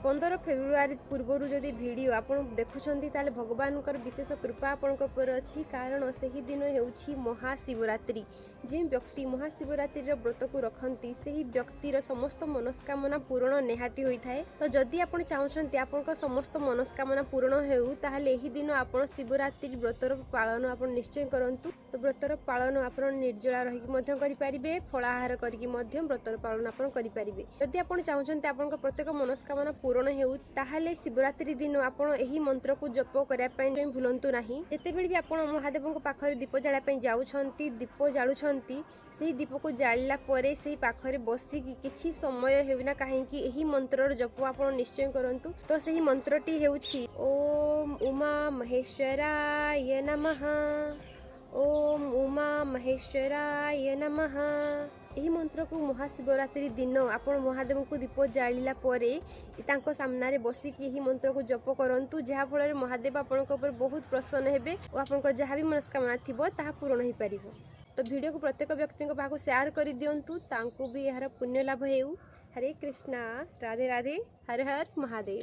15 ଫେବୃଆରୀ ପୂର୍ବରୁ ଯଦି ଭିଡ଼ିଓ ଆପଣ ଦେଖୁଛନ୍ତି, ତାହେଲେ ଭଗବାନଙ୍କର ବିଶେଷ କୃପା ଆପଣଙ୍କ ଉପରେ ଅଛି, କାରଣ ସେହି ଦିନ ହେଉଛି ମହାଶିବରାତ୍ରି। ଯେଉଁ ବ୍ୟକ୍ତି ମହାଶିବରାତ୍ରିର ବ୍ରତକୁ ରଖନ୍ତି, ସେହି ବ୍ୟକ୍ତିର ସମସ୍ତ ମନସ୍କାମନା ପୂରଣ ନିହାତି ହୋଇଥାଏ। ତ ଯଦି ଆପଣ ଚାହୁଁଛନ୍ତି ଆପଣଙ୍କ ସମସ୍ତ ମନସ୍କାମନା ପୂରଣ ହେଉ, ତାହେଲେ ଏହି ଦିନ ଆପଣ ଶିବରାତ୍ରି ବ୍ରତର ପାଳନ ଆପଣ ନିଶ୍ଚୟ କରନ୍ତୁ। ତ ବ୍ରତର ପାଳନ ଆପଣ ନିର୍ଜଳା ରହିକି ମଧ୍ୟ କରିପାରିବେ, ଫଳାହାର କରିକି ମଧ୍ୟ ବ୍ରତର ପାଳନ ଆପଣ କରିପାରିବେ। ଯଦି ଆପଣ ଚାହୁଁଛନ୍ତି ଆପଣଙ୍କ ପ୍ରତ୍ୟେକ ମନସ୍କାମନା ପୂରଣ ହେଉ, ତାହେଲେ ଶିବରାତ୍ରି ଦିନ ଆପଣ ଏହି ମନ୍ତ୍ରକୁ ଜପ କରିବା ପାଇଁ ଭୁଲନ୍ତୁ ନାହିଁ। ଯେତେବେଳେ ବି ଆପଣ ମହାଦେବଙ୍କ ପାଖରେ ଦୀପ ଜାଳିବା ପାଇଁ ଯାଉଛନ୍ତି, ଦୀପ ଜାଳୁଛନ୍ତି, ସେହି ଦୀପକୁ ଜାଳିଲା ପରେ ସେହି ପାଖରେ ବସିକି କିଛି ସମୟ ହେଉନା କାହିଁକି ଏହି ମନ୍ତ୍ରର ଜପ ଆପଣ ନିଶ୍ଚୟ କରନ୍ତୁ। ତ ସେହି ମନ୍ତ୍ରଟି ହେଉଛି ଓମ୍ ଉମା ମହେଶ୍ୱରାୟ ନମଃ, ଓମ୍ ଉମା ମହେଶ୍ୱରାୟ ନମଃ। ଏହି ମନ୍ତ୍ରକୁ ମହାଶିବରାତ୍ରି ଦିନ ଆପଣ ମହାଦେବଙ୍କୁ ଦୀପ ଜାଳିଲା ପରେ ତାଙ୍କ ସାମ୍ନାରେ ବସିକି ଏହି ମନ୍ତ୍ରକୁ ଜପ କରନ୍ତୁ, ଯାହାଫଳରେ ମହାଦେବ ଆପଣଙ୍କ ଉପରେ ବହୁତ ପ୍ରସନ୍ନ ହେବେ ଓ ଆପଣଙ୍କର ଯାହା ବି ମନସ୍କାମନା ଥିବ ତାହା ପୂରଣ ହୋଇପାରିବ। ତ ଭିଡ଼ିଓକୁ ପ୍ରତ୍ୟେକ ବ୍ୟକ୍ତିଙ୍କ ପାଖକୁ ସେୟାର କରିଦିଅନ୍ତୁ, ତାଙ୍କୁ ବି ଏହାର ପୁଣ୍ୟ ଲାଭ ହେଉ। ହରେ କୃଷ୍ଣା, ରାଧେ ରାଧେ, ହର ହର ମହାଦେବ।